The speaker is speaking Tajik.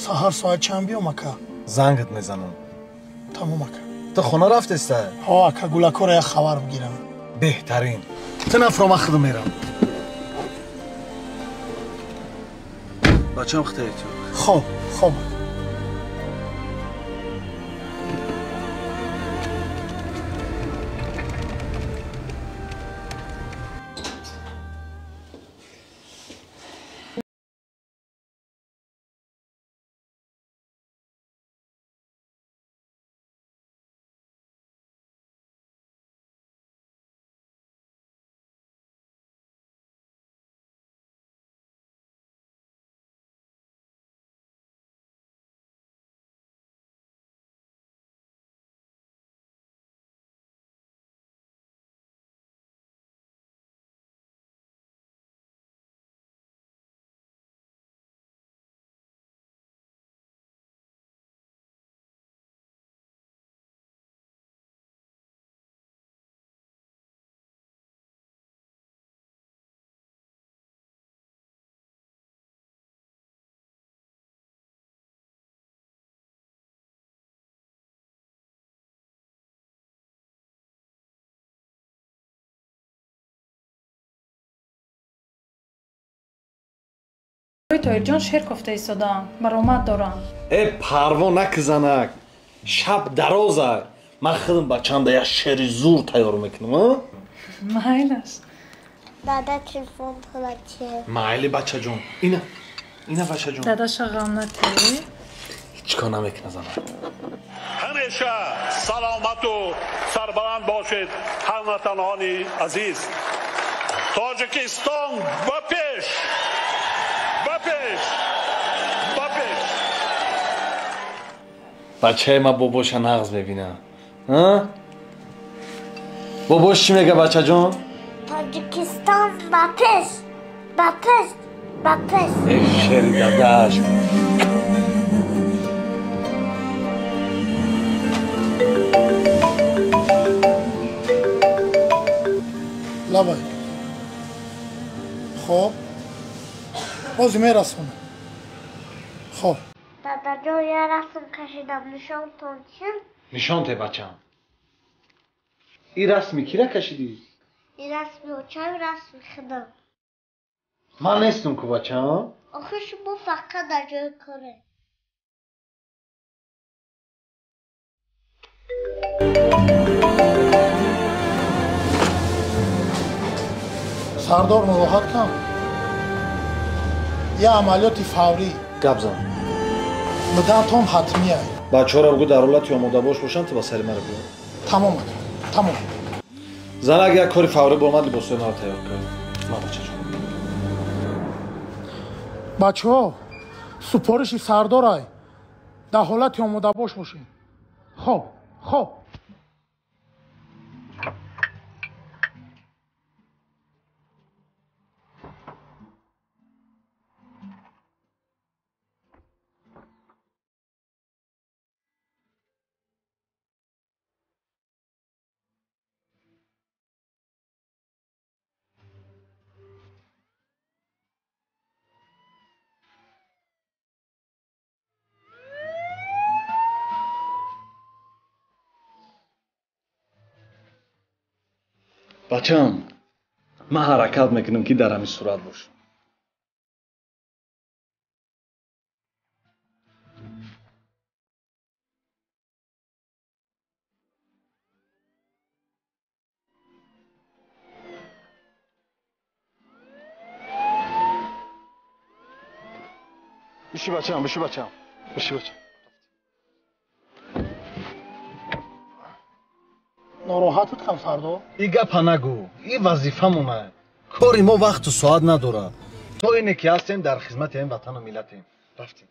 Саҳар соат чанд биём, ака? Зангат мезанам. Тамом, ака. Ту хона рафтеста? Ҳо, ака, гулакора як хабар бигирам. Беҳтарин. Ту нафро, ман худам мерам. Бачам, хита эҳтиёт. Хоб, хоб. Тоирҷон шер кофта истодаам, баромад дорам. Э, парво накизанак, шаб дароза. Ман худам бачанда як шери зур тайёр мекунам. Майлаш. Дада, телефон плаче. Майли, бачаҷон, ина, ина, бачаҷон. Дадаша ғам натӣ. Ҳеҷ кор намекуна, занак. Ҳамеша саломату сарбаланд бошед, ҳамватанони азиз. Тоҷикистон ба пеш, ба пеш, ба пеш! Бачаи ма бобоша нағз мебина. Бобош чӣ мега, бачаҷон? Тоҷикистон ба пеш, ба пеш, ба пеш! Э, шери дадаш. Лабай. Хоб, бози мерасонам. Хоб. Дадаҷон, я расм кашидам, нишонтон чӣ? Нишон те, бачам. Ин расми кира кашидӣ? Ин расми очам, расми худам. Ман нестум ку, бачам. Охир шумо фақат дар ҷои коре. Сардор, нороҳат кам. Я амалиёти фаврӣ. Гап зан. Муддатон ҳатмия. Бачаҳоро бигӯ дар ҳолати омодабош бошанд, ту ба сари маро биё. Тамом, ака, тамом. Занак, як кори фаврӣ бо омад, либосҳои маро тайёр кард. Ма, бачаҷон. Бачаҳо, супориши сардорай, дар ҳолати омодабош бошед. Хоб, хоб. Бачам, ман ҳаракат мекунам, ки дар ҳамин сурат бошам. Биши, бачам, биши, бачам, биши, бачам. Нороҳатат кам, сардор? И гапа нагӯ, и вазифамона. Кори мо вақту соат надорад. То ине ки ҳастем, дар хизмати ин ватану миллатем. Рафтем.